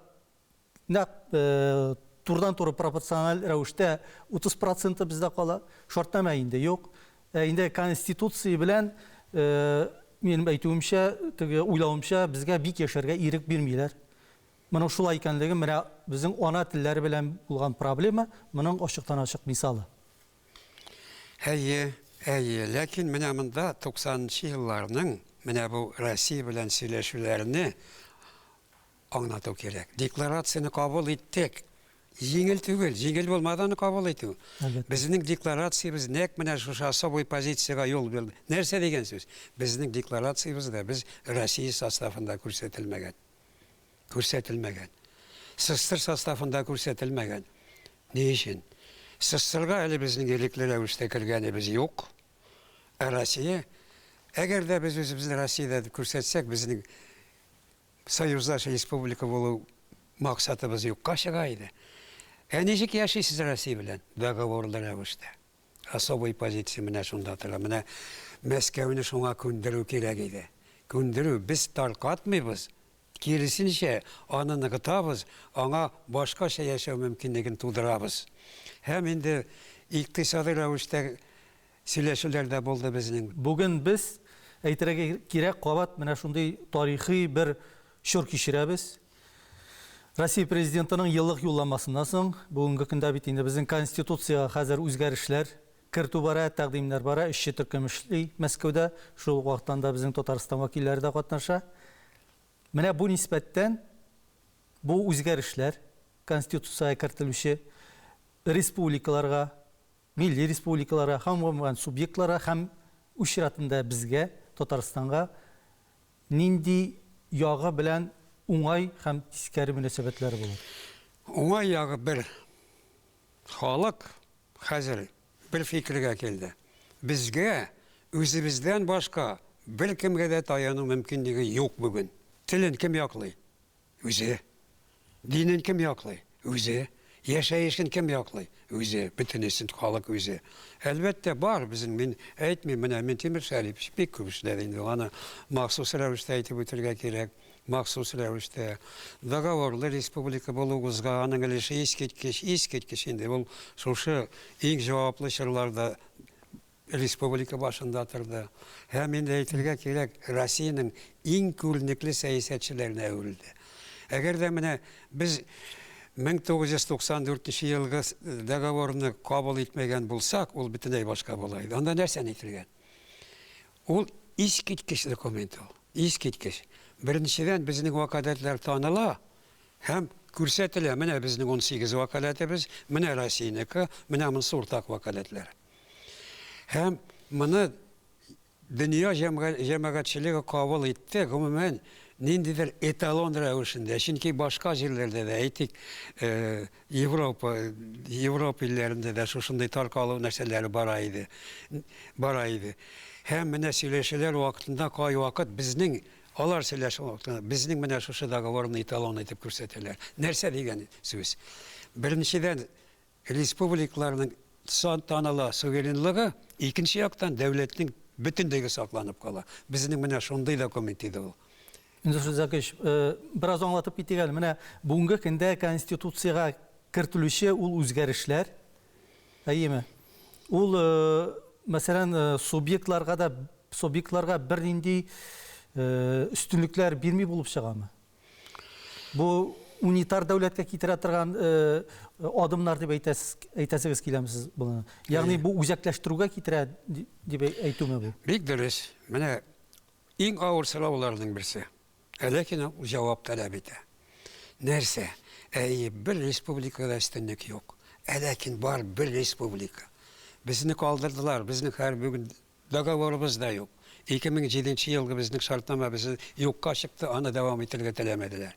нәкъ турыдан-туры пропорциональ рәвештә 30 проценты бездә кала. Шартнамә инде юк. Ә инде Конституция белән, минем әйтүемчә, теге уйлавымча, безгә бик яшәргә ирек бирмиләр. Моның шулай икәнлеге менә безнең ана телләре белән булган проблема, моның ачыктан-ачык мисалы. Әйе, әйе, ләкин менә монда туксанынчы елларның менә бу Россия белән сөйләшүләрне аңлату кирәк. Декларацияне кабул иттек. Җиңел түгел, җиңел булмады аны кабул итү. Безнең декларациябез нәкъ менә шушы особый позициягә юл бирде. Нәрсә дигән сүз? Безнең декларациябездә без Россия составында күрсәтелмәгән. Күрсәтелмәгән. СССР составында күрсәтелмәгән. Ни өчен? СССРга әле безнең ирекле рәвештә кергәнебез юк. Ә Россия, әгәр дә без үзебезне Россиядә дип күрсәтсәк, безнең союздаш республика булу максатыбыз юкка чыга иде. Ә ничек яшисез Россия белән? Договорлы рәвештә. Особый позиция менә шунда тора. Менә Мәскәүне шуңа күндерү кирәк иде. Күндерү, без таркатмыйбыз, киресенчә, аны ныгытабыз, аңа башкача яшәү мөмкинлеген тудырабыз. Һәм инде икътисадый рәвештә Сөйләшүләр дә булды безнең. Бүген без, әйтергә кирәк, кабат менә шундый тарихи бер чор кичерәбез. Россия Президентының еллык юлламасыннан соң, бүгенге көндә бит инде безнең Конституциягә хәзер үзгәрешләр кертү бара, тәкъдимнәр бара, эшче төркем эшли Мәскәүдә, шул ук вакыттан да безнең Татарстан вәкилләре дә катнаша. Менә бу нисбәттән бу үзгәрешләр Конституциягә кертелүче республикаларга, милли республикаларга һәм гомумән субъектларга һәм үз чиратында безгә, Татарстанга нинди ягы белән уңай һәм тискәре мөнәсәбәтләре булыр? Уңай ягы бер, халык хәзер бер фикергә килде, безгә үзебездән башка беркемгә дә таяну мөмкинлеге юк бүген. Телен кем яклый? Үзе. Динен кем яклый? Үзе. Яшәешен кем яклый? Үзе. Бөтенесен халык үзе. Әлбәттә, бар безнең, мин әйтмим, менә Минтимер Шәрипович бик күп эшләде инде, аны махсус рәвештә әйтеп үтергә кирәк, махсус рәвештә. Договорлы республика булуыбызга аның өлеше искиткеч, искиткеч инде. Ул шушы иң җаваплы чорларда республика башында торды һәм инде әйтергә кирәк, Россиянең иң күренекле сәясәтчеләренә әверелде. Әгәр дә менә без 1994 елгы договорны кабул итмәгән булсак, ул бөтенләй башка була иде. Анда нәрсәне әйтелгән? Ул искиткеч документ ул, искиткеч. Беренчедән, безнең вәкаләтләр таныла һәм күрсәтелә, менә безнең 18 вәкаләтебез, менә Россиянеке, менә монысы уртак вәкаләтләр. Һәм моны дөнья җәмәгатьчелеге кабул итте, гомумән, ниндидер эталон рәвешендә. Чөнки башка җирләрдә дә, әйтик, Европа, Европа илләрендә дә шушындый таркалу нәрсәләре бара иде. Бара иде. Һәм менә сөйләшүләр вакытында кайвакыт безнең, алар сөйләшү вакытында безнең менә шушы договорны эталон итеп күрсәтәләр. Нәрсә дигән сүз? Беренчедән, Республикаларның таныла суверенлыгы, икенче яктан, дәүләтнең бөтенлеге сакланып кала. Безнең менә шундый документ иде ул. Илдус Ризакович, бераз аңлатып китик әле. Менә бүгенге көндә Конституциягә кертелүче ул үзгәрешләр, әйеме? Ул, мәсәлән, субъектларга да, субъектларга бернинди өстенлекләр бирми булып чыгамы? Бу унитар дәүләткә китерә торган адымнар дип әйтәсез, әйтәсегез киләме сез моны? Ягъни бу үзәкләштерүгә китерә дип әйтүме бу? Бик дөрес. Менә иң авыр сорауларның берсе. Ә ләкин ул җавап таләп итә. Нәрсә? Әйе, бер республикада өстенлек юк. Ә ләкин бар бер республика. Безне калдырдылар, безнең хәер бүген Договорыбыз да юк. 2007 нче елгы безнең шартнамә безне юкка чыкты, аны дәвам итәргә теләмәделәр.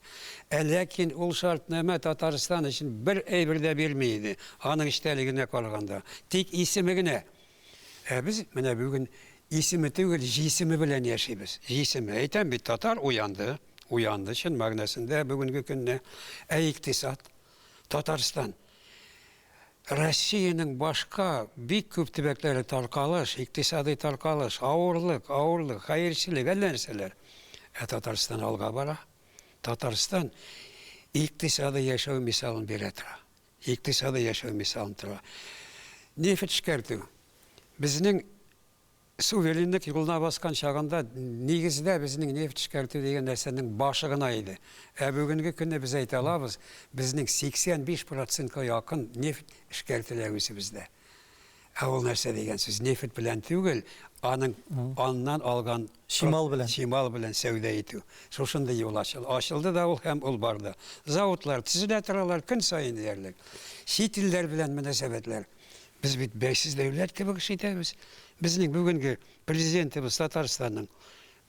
Ә ләкин ул шартнамә Татарстан өчен бер әйбер дә бирми иде, аның эчтәлегенә караганда. Тик исеме генә. Ә без менә бүген исеме түгел, җисеме белән яшибез. Җисеме. Әйтәм бит, татар уянды, уянды чын мәгънәсендә бүгенге көнне. Ә икътисад? Татарстан. Россиянең башка бик күп төбәкләре таркалыш, икътисадый таркалыш, авырлык, авырлык, хәерчелек, әллә нәрсәләр. Ә Татарстан алга бара. Татарстан икътисадый яшәү мисалын бирә тора. Икътисадый яшәү мисалын тора. Нефть эшкәртү. Безнең Суверенлык юлына баскан чагында, нигездә безнең нефть эшкәртү дигән нәрсәнең башы гына иде. Ә бүгенге көнне без әйтә алабыз, безнең 85 процентка якын нефть эшкәртелә үзебездә. Ә ул нәрсә дигән сүз? Нефть белән түгел, аның аннан алган чимал белән. Чимал белән сәүдә итү. Шушындый юл ачылды. Ачылды да ул һәм ул барды. Заводлар төзелә торалар көн саен диярлек. Чит илләр белән мөнәсәбәтләр. Без бит бәйсез дәүләт кебек эш итәбез. Безнең бүгенге президентыбыз Татарстанның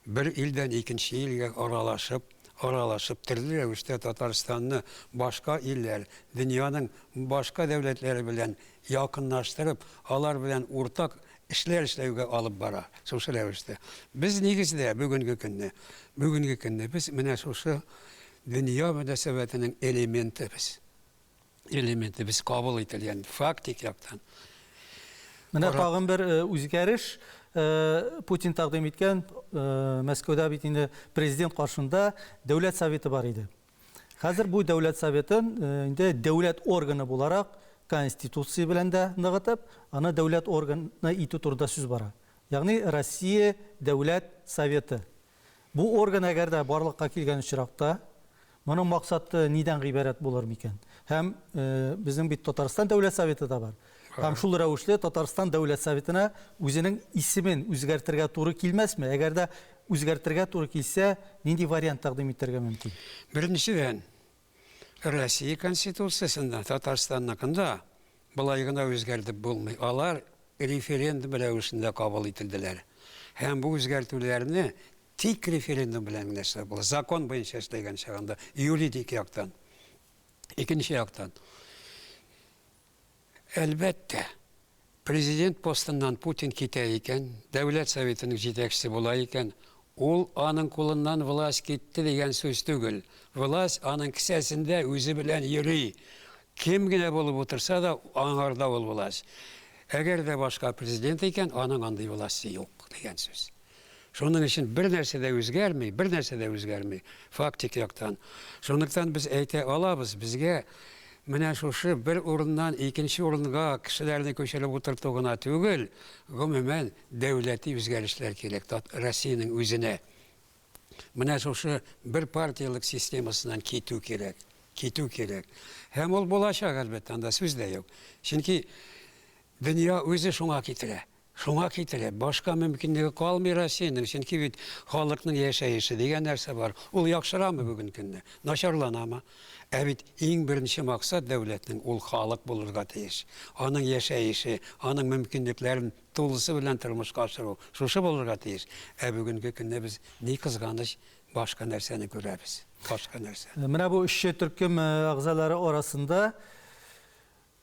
Бер илдән икенче илгә аралашып, аралашып, төрле рәвештә Татарстанны башка илләр, дөньяның башка дәүләтләре белән якынлаштырып, алар белән уртак эшләр эшләүгә алып бара. Шушы рәвештә. Без нигездә бүгенге көнне, бүгенге көнне без менә шушы дөнья мөнәсәбәтенең элементы без. Элементы без кабул ителгән фактик яктан. Менә тагын бер үзгәреш Путин тәкъдим иткән, Мәскәүдә бит инде президент каршында Дәүләт Советы бар иде. Хәзер бу Дәүләт Советын инде дәүләт органы буларак Конституция белән дә ныгытып, аны дәүләт органы итү турында сүз бара. Ягъни Россия Дәүләт Советы. Бу орган әгәр дә барлыкка килгән очракта, моның максаты нидән гыйбарәт булыр микән? Һәм безнең бит Татарстан Дәүләт Советы да бар. Һәм шул рәвешле Татарстан Дәүләт Советына үзенең исемен үзгәртергә туры килмәсме? Әгәр дә үзгәртергә туры килсә, нинди вариант тәкъдим итәргә мөмкин? Беренчедән, Россия Конституциясендә, Татарстанныкында болай гына үзгәртеп булмый. Алар референдум рәвешендә кабул ителделәр. Һәм бу үзгәртүләрне тик референдум белән генә эшләп була. Закон буенча эшләгән чагында, юридик яктан. Икенче яктан, әлбәттә, президент постыннан Путин китә икән, Дәүләт Советының җитәкчесе була икән, ул аның кулыннан власть китте дигән сүз түгел. Власть аның кесәсендә үзе белән йөри. Кем генә булып утырса да, аңарда ул власть. Әгәр дә башка президент икән, аның андый власте юк дигән сүз. Шуның өчен бер нәрсә дә үзгәрми, бер нәрсә дә үзгәрми фактик яктан. Шунлыктан без әйтә алабыз, безгә менә шушы бер урыннан икенче урынга кешеләрне күчереп утырту гына түгел, гомумән, дәүләти үзгәрешләр кирәк Россиянең үзенә. Менә шушы бер партиялек системасыннан китү кирәк, китү кирәк. Һәм ул булачак, әлбәттә, анда сүз дә юк. Чөнки дөнья үзе шуңа китерә. Шуңа китерә, башка мөмкинлеге калмый Россиянең, чөнки бит халыкның яшәеше дигән нәрсә бар. Ул яхшырамы бүген көндә, начарланамы? Ә бит иң беренче максат дәүләтнең ул халык булырга тиеш. Аның яшәеше, аның мөмкинлекләрен тулысы белән тормышка ашыру шушы булырга тиеш. Ә бүгенге көндә без, ни кызганыч, башка нәрсәне күрәбез. Башка нәрсә. Менә бу эшче төркем әгъзалары арасында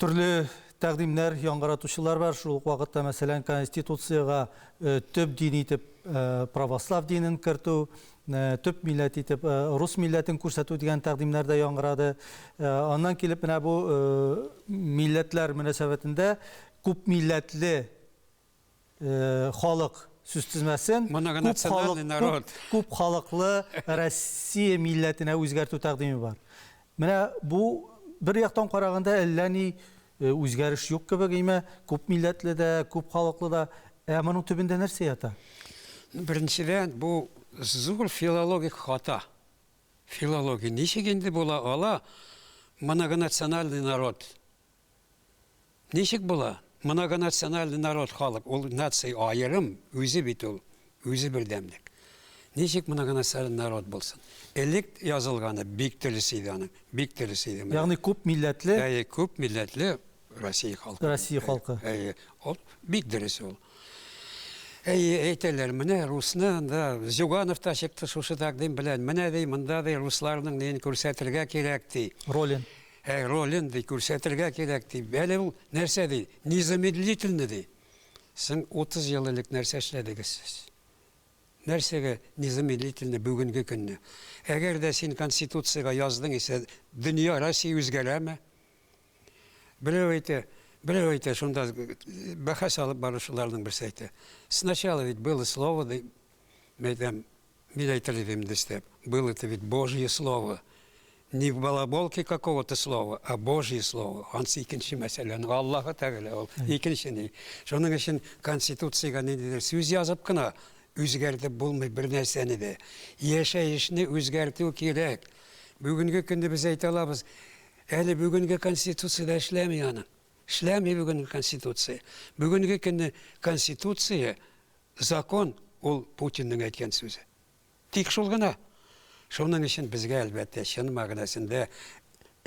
Төрле тәкъдимнәр яңгыратучылар бар. Шул ук вакытта, мәсәлән, Конституциягә төп дин итеп православ динен кертү, төп милләт итеп рус милләтен күрсәтү дигән тәкъдимнәр дә яңгырады. Аннан килеп менә бу милләтләр мөнәсәбәтендә күпмилләтле халык сүзтезмәсен Многонациональный народ. Күп халыклы Россия милләтенә үзгәртү тәкъдиме бар. Менә бу бер яктан караганда әллә ни үзгәреш юк кебек, әмма күп милләтле дә, күп халыклы да. Ә моның төбендә нәрсә ята? Беренчедән, бу зур филологик хата. Филология ничек инде була ала многонациональный народ? Ничек була? Многонациональный народ, халык, ул нация аерым, үзе бит ул, үзе бердәмлек. Ничек многонациональный народ булсын? Элек язылганы бик дөрес иде аның, бик дөрес иде. Ягъни күп милләтле? Әйе, күп милләтле Россия халкы. Россия халкы. Әйе, ул бик дөрес ул. Әйе, әйтәләр, менә русны анда, Зюганов та чыкты шушы тәкъдим белән, менә ди, монда ди, русларның ниен күрсәтергә кирәк ди. Ролен. Ә ролен, ди, күрсәтергә кирәк, ди. Әле ул нәрсә, ди, незамедлительно, ди. Соң 30 ел элек нәрсә эшләдегез сез? Нәрсәгә незамедлительно бүгенге көнне? Әгәр дә син Конституциягә яздың исә, дөнья, Россия үзгәрәме? Берәү әйтә, берәү әйтә, шунда бәхәс алып баручыларның берсе әйтә. Сначала ведь было слово, ди, мәйтәм, Мин әйтер идем инде өстәп, было это ведь Божье слово. Не в балаболке какого-то слова, а Божье слово. Ансы икенче мәсьәлә. Аллаһы Тәгалә ул икенче ни. Шуның өчен Конституциягә ниндидер сүз язып кына үзгәртеп булмый бер нәрсәне дә. Яшәешне үзгәртү кирәк. Бүгенге көндә без әйтә алабыз, әле бүгенге Конституция дә эшләми аның. Эшләми бүгенге Конституция. Бүгенге көнне Конституция, закон, ул Путинның әйткән сүзе. Тик шул гына. Шуның өчен безгә, әлбәттә, чын мәгънәсендә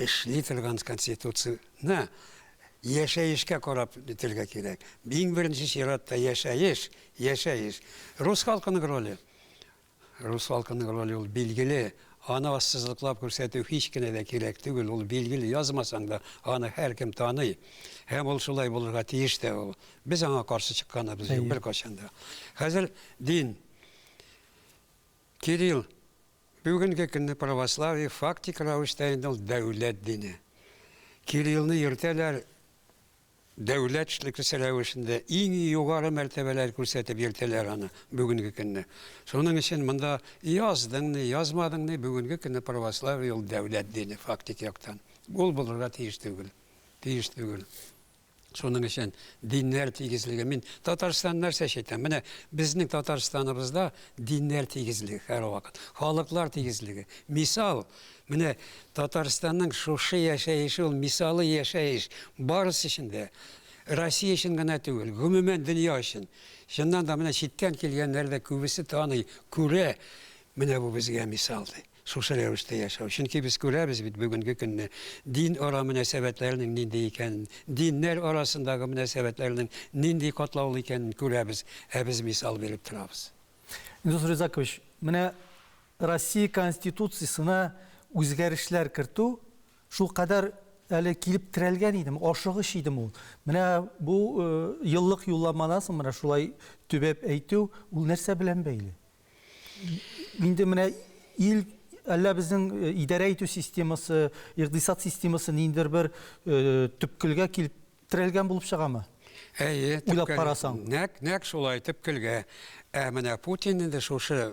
эшли торган Конституцияне яшәешкә карап итәргә кирәк. Иң беренче чиратта яшәеш, яшәеш. Рус халкының роле. Рус халкының роле ул билгеле. Аны ассызыклап күрсәтү һич кенә дә кирәк түгел. Ул билгеле, язмасаң да, аны һәркем таный. Һәм ул шулай булырга тиеш тә ул. Без аңа каршы чыкканыбыз юк беркайчан да. Хәзер дин. Кирилл, бүгенге көнне православие фактик рәвештә инде ул дәүләт дине. Кириллны йөртәләр дәүләт эшлеклесе рәвешендә, иң югары мәртәбәләр күрсәтеп йөртәләр аны бүгенге көнне. Шуның өчен монда яздың ни, язмадың ни, бүгенге көнне православие ул дәүләт дине фактик яктан. Ул булырга тиеш түгел. Тиеш түгел. Шуның өчен диннәр тигезлеге. Мин Татарстан нәрсә өчен әйтәм? Менә безнең Татарстаныбызда диннәр тигезлеге һәрвакыт, халыклар тигезлеге. Мисал, менә Татарстанның шушы яшәеше ул мисалы яшәеш барысы өчен дә. Россия өчен генә түгел, гомумән дөнья өчен. Чыннан да менә читтән килгәннәр дә күбесе таный, күрә, менә бу безгә мисал ди. Шушы рәвештә яшәү. Чөнки без күрәбез бит бүгенге көнне дин ара мөнәсәбәтләренең нинди икәнен, диннәр арасындагы мөнәсәбәтләрнең нинди катлаулы икәнен күрәбез, ә без мисал биреп торабыз. Индус Ризакович, менә Россия Конституциясенә үзгәрешләр кертү шулкадәр әле килеп терәлгән идеме, ашыгыч идеме ул? Менә бу еллык юлламадан соң менә шулай төбәп әйтү, ул нәрсә белән бәйле? Инде менә ил әллә безнең э, идарә итү системасы, икътисад системасы ниндидер бер э, төпкелгә килеп терәлгән булып чыгамы? Әйе, уйлап карасаң. Нәкъ, нәкъ шулай төпкелгә. Ә менә Путин инде шушы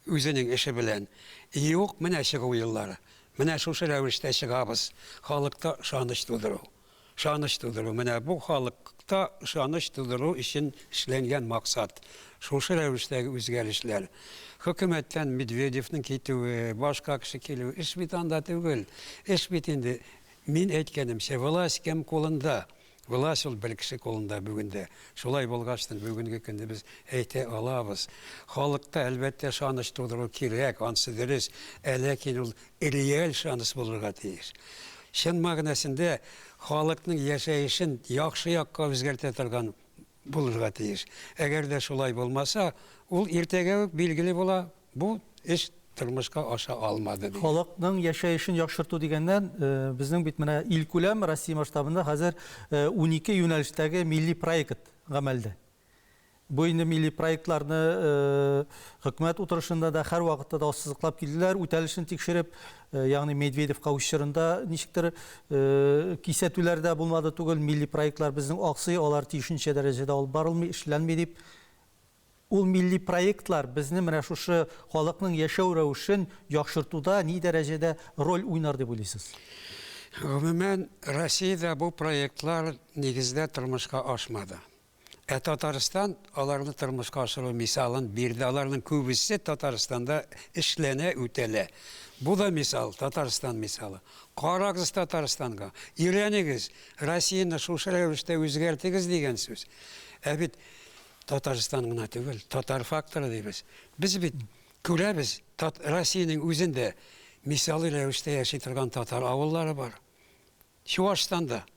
үзенең эше белән юк, менә чыгу еллары. Менә шушы рәвештә чыгабыз. Халыкта ышаныч тудыру. Ышаныч тудыру. Менә бу халыкта ышаныч тудыру өчен эшләнгән максат. Шушы рәвештәге үзгәрешләр. Хөкүмәттән Медведевның китүе, башка кеше килүе, эш бит анда түгел. Эш бит инде, мин әйткәнемчә, власть кем кулында? Власть ул бер кеше кулында бүген дә. Шулай булгачтын, бүгенге көндә без әйтә алабыз. Халыкта, әлбәттә, ышаныч тудыру кирәк, ансы дөрес. Ә ләкин ул реаль ышаныч булырга тиеш. Чын мәгънәсендә халыкның яшәешен яхшы якка үзгәртә торган булырга тиеш. Әгәр дә шулай булмаса, ул иртәгә үк билгеле була, бу эш тормышка аша алмады дигән. Халыкның яшәешен яхшырту дигәннән, безнең бит менә илкүләм, Россия масштабында хәзер 12 юнәлештәге милли проект гамәлдә. Бу инде милли проектларны хөкүмәт утырышында да һәрвакытта да ассызыклап килделәр, үтәлешен тикшереп, ягъни Медведевка үз чорында ничектер кисәтүләр дә булмады түгел, милли проектлар безнең аксый, алар тиешенчә дәрәҗәдә алып барылмый, эшләнми дип. Ул милли проектлар безне менә шушы халыкның яшәү рәвешен яхшыртуда ни дәрәҗәдә роль уйнар дип уйлыйсыз? Гомумән, Россиядә бу проектлар нигездә тормышка ашмады. Ә Татарстан аларны тормышка ашыру мисалын бирде. Аларның күбесе Татарстанда эшләнә, үтәлә. Бу да мисал, Татарстан мисалы. Карагыз Татарстанга, өйрәнегез, Россияне шушы рәвештә үзгәртегез дигән сүз. Ә бит Татарстан гына түгел, татар факторы дибез. Без бит күрәбез, Россиянең үзендә мисалый рәвештә яши торган татар авыллары бар. Чуашстанда.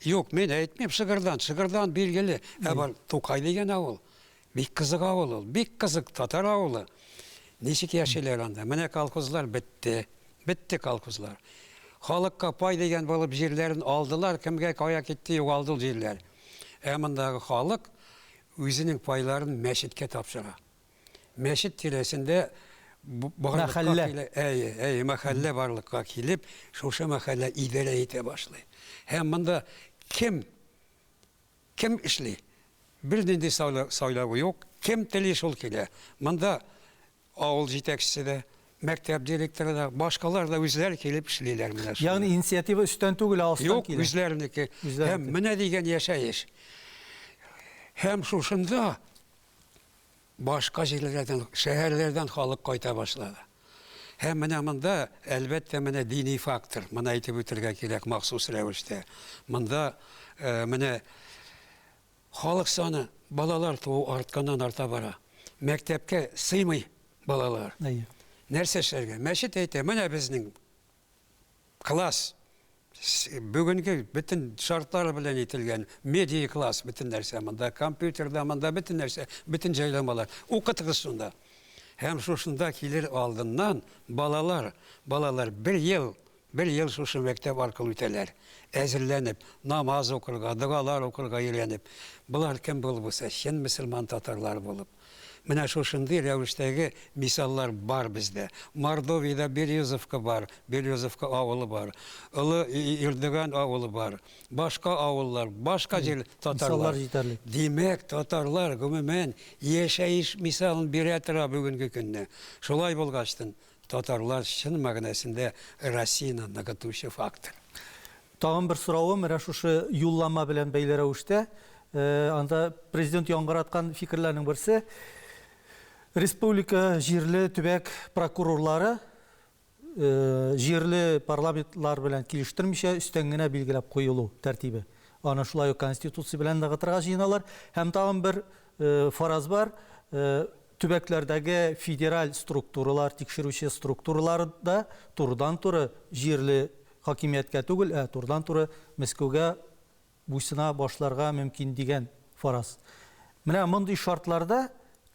Юк, мин әйтмим Шыгырдан. Шыгырдан билгеле. Ә бар Тукай дигән авыл. Бик кызык авыл ул. Бик кызык татар авылы. Ничек яшиләр анда? Менә колхозлар бетте. Бетте колхозлар. Халыкка пай дигән булып җирләрен алдылар. Кемгә кая китте, югалды ул җирләр. Ә мондагы халык үзенең пайларын мәчеткә тапшыра. Мәчет тирәсендә барлыкка Мәхәллә. килә, әйе, әйе, мәхәллә барлыкка килеп, шушы мәхәллә идарә итә башлый. Һәм монда кем кем эшли? Бернинди сайлау юк, кем тели шул килә. Монда авыл җитәкчесе дә, мәктәп директоры да, башкалар да үзләре килеп эшлиләр менә шуны. Ягъни инициатива өстән түгел, ә астан Юк, килә. үзләренеке. Һәм Үзләренеке. менә дигән яшәеш. Һәм шушында Башка җирләрдән, шәһәрләрдән халык кайта башлады. Һәм менә монда, әлбәттә, менә дини фактор, моны әйтеп үтергә кирәк махсус рәвештә. Монда менә халык саны, балалар туу артканнан-арта бара. Мәктәпкә сыймый балалар. Әйе. Нәрсә эшләргә? Мәчет әйтә, менә безнең класс, бүгенге бөтен шартлары белән ителгән медиа класс, бөтен нәрсә монда, компьютер да монда, бөтен нәрсә, бөтен җайланмалар. Укытыгыз шунда. Һәм шушында килер алдыннан балалар, балалар бер ел, бер ел шушы мәктәп аркылы үтәләр. Әзерләнеп, намаз укырга, догалар укырга өйрәнеп. Болар кем булып үсә? Чын мөселман татарлар булып. Менә шушындый рәвештәге мисаллар бар бездә. Мордовиядә Березовка бар, Березовка авылы бар, Олы Ирдеган авылы бар, башка авыллар, башка җир татарлар. Мисаллар җитәрлек. Димәк, татарлар, гомумән, яшәеш мисалын бирә тора бүгенге көнне. Шулай булгачтын, татарлар чын мәгънәсендә Россияне ныгытучы фактор. Тагын бер соравым менә шушы юллама белән бәйле рәвештә. Анда президент яңгыраткан фикерләрнең берсе, республика җирле төбәк прокурорлары җирле парламентлар белән килештермичә өстән генә билгеләп куелу тәртибе. Аны шулай ук Конституция белән ныгытырга җыеналар. Һәм тагын бер фараз бар, төбәкләрдәге федераль структуралар, тикшерүче структуралар да турыдан-туры җирле хакимияткә түгел, ә турыдан-туры Мәскәүгә буйсына башларга мөмкин дигән фараз. Менә мондый шартларда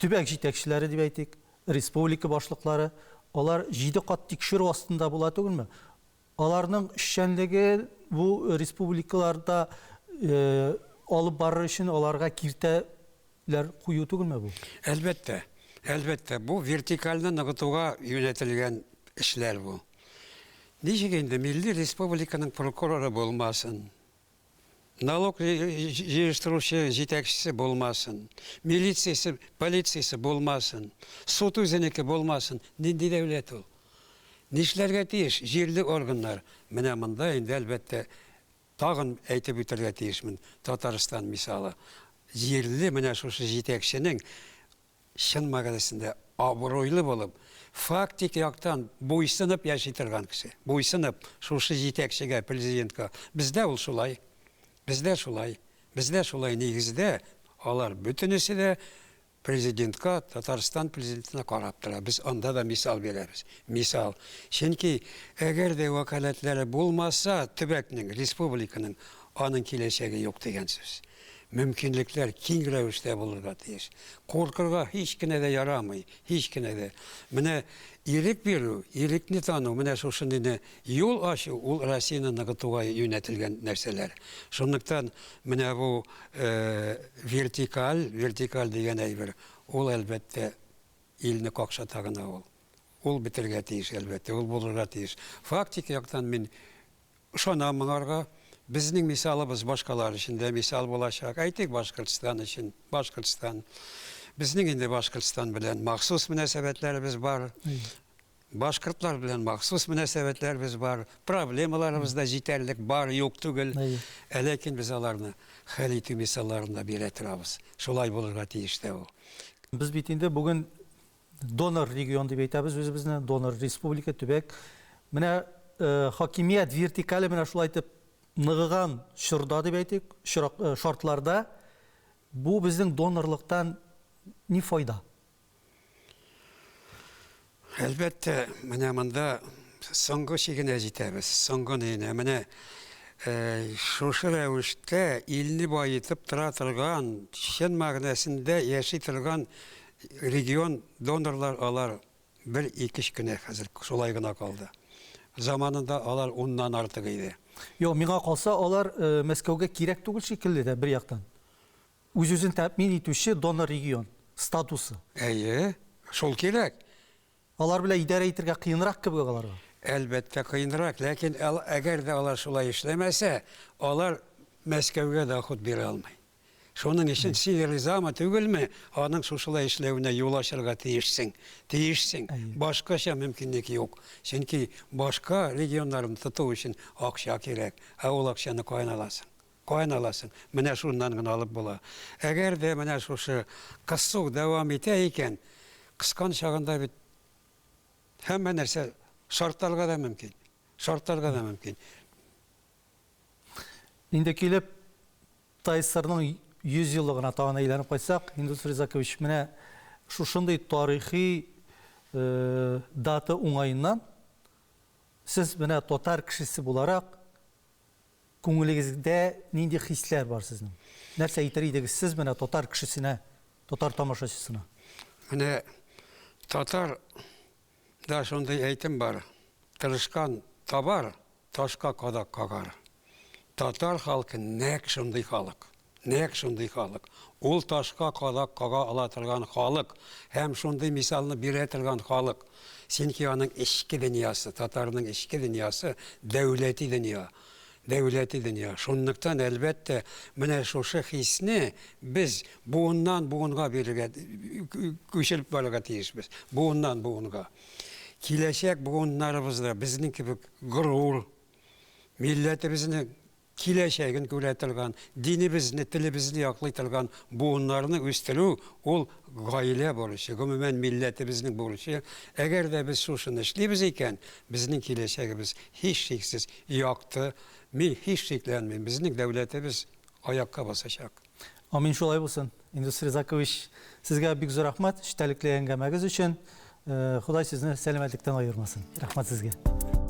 төбәк җитәкчеләре дип әйтик, республика башлыклары, алар җиде кат тикшерү астында була түгелме? Аларның эшчәнлеге бу республикаларда алып барыр өчен аларга киртәләр кую түгелме бу? Әлбәттә, әлбәттә, бу вертикальне ныгытуга юнәтелгән эшләр бу. Ничек инде милли республиканың прокуроры булмасын, налог җыештыручы җитәкчесе булмасын, милициясе, полициясе булмасын, суд үзенеке булмасын, нинди дәүләт ул? Нишләргә тиеш җирле органнар? Менә монда инде, әлбәттә, тагын әйтеп үтәргә тиешмен, Татарстан мисалы. Җирле менә шушы җитәкченең чын мәгънәсендә абруйлы булып, фактик яктан буйсынып яши торган кеше. Буйсынып, шушы җитәкчегә, президентка. Бездә ул шулай. Бездә шулай. Бездә шулай нигездә алар бөтенесе дә президентка, Татарстан президентына карап тора. Без анда да мисал бирәбез. Мисал. Чөнки әгәр дә вәкаләтләре булмаса төбәкнең, республиканың, аның киләчәге юк дигән сүз. Мөмкинлекләр киң рәвештә булырга тиеш. Куркырга һич кенә дә ярамый, һич кенә дә. Менә ирек бирү, ирекне тану, менә шушындыйны юл ачу, ул Россияне ныгытуга юнәтелгән нәрсәләр. Шунлыктан менә бу вертикаль, вертикаль дигән әйбер, ул, әлбәттә, илне какшата гына ул. Ул бетергә тиеш, әлбәттә, ул булырга тиеш. Фактик яктан мин Ышанам моңарга. Безнең мисалыбыз башкалар өчен дә мисал булачак. Әйтик, Башкортстан өчен. Башкортстан. Безнең инде Башкортстан белән махсус мөнәсәбәтләребез бар. Башкортлар белән махсус мөнәсәбәтләребез бар. Проблемаларыбыз да җитәрлек бар, юк түгел. Ә ләкин без аларны хәл итү мисалларын да бирә торабыз. Шулай булырга тиеш тә ул. Без бит инде бүген Донор регион дип әйтәбез үзебезне, донор республика, төбәк. Менә хакимият вертикале менә шулай итеп ныгыган чорда дип әйтик, шартларда бу безнең донорлыктан ни файда? Әлбәттә, менә монда соңгы чигенә җитәбез, соңгы ниенә. Менә шушы рәвештә илне баетып тора торган, чын мәгънәсендә яши торган Регион донорлар алар бер икеч кенә хәзер шулай гына калды. Заманында алар уннан артык иде. Юк, миңа калса, алар Мәскәүгә кирәк түгел шикелле дә бер яктан. Үз-үзен тәэмин итүче донор регион статусы. Әйе, шул кирәк. Алар белән идарә итергә кыенрак кебек аларга. Әлбәттә, кыенрак, ләкин әгәр дә алар шулай эшләмәсә, алар Мәскәүгә доход бирә алмый. Шуның өчен син ризамы, түгелме, аның шушылай эшләвенә юл ачарга тиешсең. Тиешсең. Башкача мөмкинлек юк. Чөнки башка регионнарны тоту өчен акча кирәк. Ә ул акчаны каян аласың? Каян аласың? Менә шуннан гына алып була. Әгәр дә менә шушы кысу дәвам итә икән, кыскан чагында бит. Һәммә нәрсә шартларга да мөмкин. Шартларга да мөмкин. Инде килеп ТАССРның 100 еллыгына тагын әйләнеп кайтсак, Индус Ризакович, менә шушындый тарихи дата уңаеннан сез менә татар кешесе буларак күңелегездә нинди хисләр бар сезнең? Нәрсә әйтер идегез сез менә татар кешесенә, татар тамашачысына? Менә татар да шундый әйтем бар, тырышкан табар, Ташка кадак кагар. Татар халкы нәкъ шундый халык. Нәкъ шундый халык. Ул ташка кадак кага ала торган халык һәм шундый мисалны бирә торган халык. Чөнки аның эчке дөньясы, татарның эчке дөньясы, дәүләти дөнья. Дәүләти дөнья. Шунлыктан, әлбәттә, менә шушы хисне без буыннан буынга бирергә, күчереп барырга тиешбез. Буыннан буынга. Киләчәк буыннарыбыз да безнең кебек горур, милләтебезнең киләчәген күрә торган, динебезне, телебезне яклый торган буыннарны үстерү ул гаилә бурычы, гомумән милләтебезнең бурычы. Әгәр дә без шушыны эшлибез икән, безнең киләчәгебез һичшиксез якты. Мин һич шикләнмим, безнең дәүләтебез аякка басачак. Амин, шулай булсын. Индус Ризакович, сезгә бик зур рәхмәт, эчтәлекле әңгәмәгез өчен. Ходай сезне сәламәтлектән аермасын. Рәхмәт сезгә.